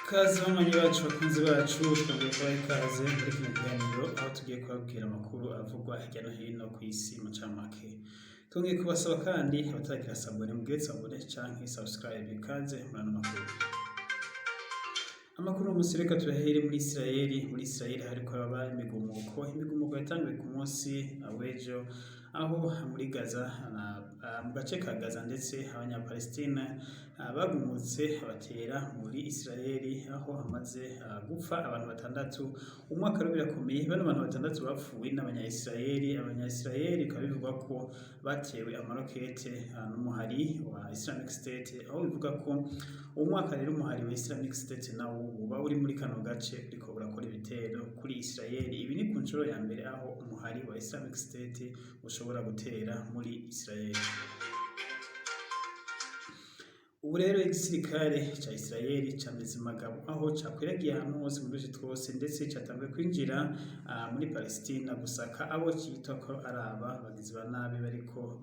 Kaze banywanyi bacu, bakunzi bacu, twongeye kubaha ikaze muri kino kiganiro aho tugiye kubabwira amakuru avugwa hirya no hino ku isi mu ncamake. Twongeye kubasaba kandi abataragira s'abonner, mugire s'abonner canke subscribe. Kaze muri ano makuru. Amakuru umunsi reka tuyahere muri Israeli. Muri Israeli hariko haraba imigumuko. Imigumuko yatanguye ku munsi w'ejo, aho muri Gaza mu gace ka Gaza ndetse abanyapalestina bagumutse batera muri Israeli, aho hamaze gupfa abantu batandatu. Umwaka rero birakomeye. Bano bantu batandatu bapfuye n'abanya-Israeli. Abanya-Israeli bikaba bivugwa ko batewe amarokete n'umuhari wa Islamic State, aho bivuga ko uwo mwaka rero umuhari wa Islamic State nawo uba uri muri kano gace uriko urakora ibitero kuri Israeli. Ibi ni ku nshuro ya mbere aho umuhari wa Islamic State ushobora gutera muri Israeli. Ubu rero igisirikare ca Israeli cameze magabo, aho cakwiragiye ahantu hose mu duce twose, ndetse catanguye kwinjira muri Palestina gusaka abo citwa ko ari aba bagizi ba nabi bariko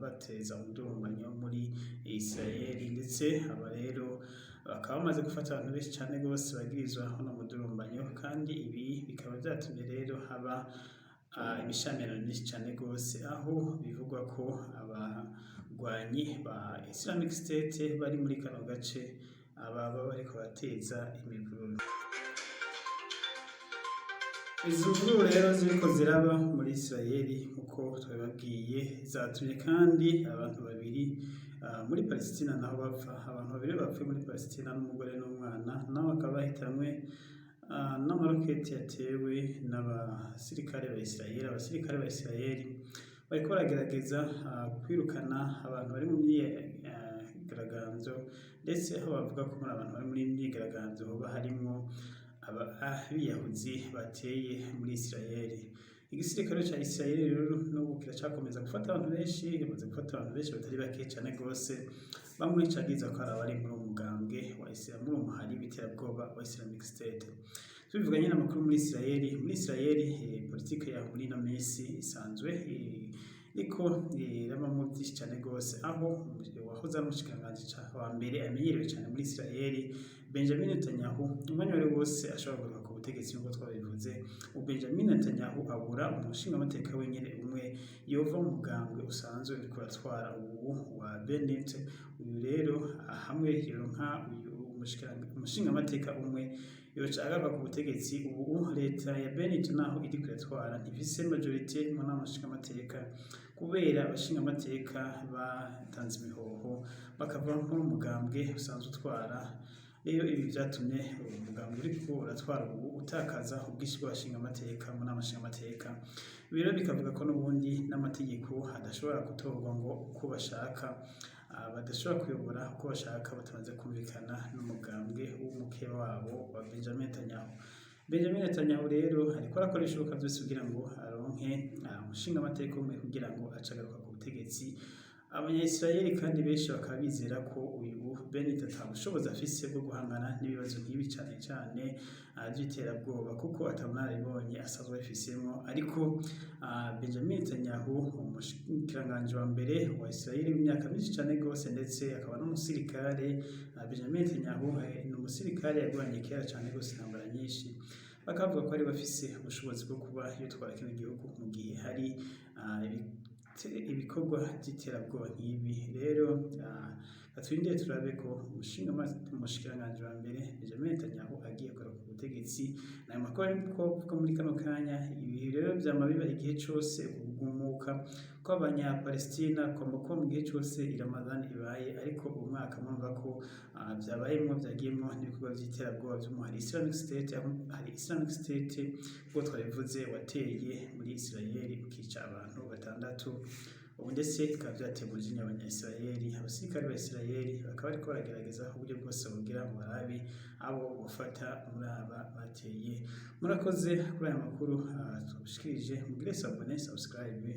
bateza umudurumbanyo muri Israeli. Ndetse aba rero bakaba bamaze gufata abantu benshi cane gose bagirizwa uno mudurumbanyo, kandi ibi bikaba vyatumye rero haba imishamirano myinshi cane gose, aho bivugwa ko abagwanyi ba Islamic State bari muri kano gace ababa bariko bateza imivururu. Izi mvururu rero ziriko ziraba muri Israeli, nkuko twabibabwiye, zatumye kandi abantu babiri muri Palestina naho bapfa. Abantu babiri bapfuye muri Palestina n'umugore n'umwana, nabo bakaba bahitanwe n'amaroketi yatewe n'abasirikare ba Israeli. Abasirikare ba Israeli bariko baragerageza kwirukana abantu bari mu myigaragambyo, ndetse aho bavuga ko muri abantu bari muri myigaragambyo hoba harimwo abiyahuzi bateye muri Israeli. Igisirikare ca Israeli rero n'ubu kiracakomeza gufata abantu benshi, kimaze gufata abantu benshi batari bake cane gose, bamwe cagiza ko ari abari muri uwo mugambwe wa Islam, muri uwo muhari w'iterabwoba wa Islamic State. Tubivuganye n'amakuru muri Israeli, muri Israeli politike yaho muri ino minsi isanzwe iriko irabamwo vyinshi cane gose, aho uwahoze ari umushikiranganji wa mbere amenyerewe cane muri Israeli, Benjamin Netanyahu, umwanya wari wose ashobora kugaruka ku butegetsi nk'uko twabivuze. Ubu Benjamin Netanyahu abura umushingamateka wenyene umwe yova mu mugambwe usanzwe uriko uratwara ubu wa Bennett. Uyu rero hamwe yoronka uyu umushingamateka umwe, yoca agaruka ku butegetsi. Ubu leta ya Bennett naho iriko iratwara ntifise majorité mu nama nshingamateka, kubera abashingamateka batanze imihoho bakava muri umugambwe usanzwe utwara. Rero ibi vyatumye umugambwe uriko uratwara ubu utakaza ubwinshi bw'abashingamateka mu nama nshingamateka. Ibi rero bikavuga ko n'ubundi n'amategeko adashobora gutorwa ngo uko bashaka, badashobora kuyobora uko bashaka batabanze kumvikana n'umugambwe w'umukeba wabo wa Benjamin Netanyahu. Benjamin Netanyahu rero ariko arakora ibishoboka vyose kugira ngo aronke umushingamateka umwe kugira ngo ace agaruka ku butegetsi. Abanya-Israeli kandi benshi bakaba bizera ko uyu Bennett ata bushobozi afise bwo guhangana n'ibibazo nk'ibi, cane cane vy'iterabwoba, kuko ata bunararibonye asanzwe abifisemwo. Ariko Benjamin Netanyahu, umushikiranganji wa mbere wa Israeli w'imyaka myinshi cane gose, ndetse akaba n'umusirikare, Benjamin Netanyahu ni umusirikare yagwanye kera cane gose intambara nyinshi, bakavuga ko ari bafise ubushobozi bwo kuba yotwara kino gihugu mu gihe hari ibikorwa vy'iterabwoba nk'ibi. Rero turindire turabe ko umushikiranganji wa mbere Benjamin Netanyahu agiye kugaruka ku butegetsi. Nayo makuru ariko kuvuga muri kano kanya. Ibi rero vyama biba igihe cose, ukugumuka kw'abanyapalestina kwama kuba mu gihe cose Ramadhan ibaye, ariko uwu mwaka murumva ko vyabayemwo, vyagiyemwo n'ibikorwa vy'iterabwoba vy'umuhari Islamic State, aho hari Islamic State ubwo twabivuze wateye muri Israeli ukica abantu batandatu. Ubu ndetse bikaba vyateye umujinya abanya-Israeli. Abasirikare ba Israeli bakaba bariko baragerageza uburyo bwose bogira ngo barabe abo bofata muri aba bateye. Murakoze kuri aya makuru tubashikirije. Mugire s'abonner, subscribe.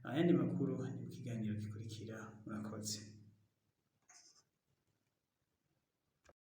Ayandi makuru ni mu kiganiro gikurikira. Murakoze.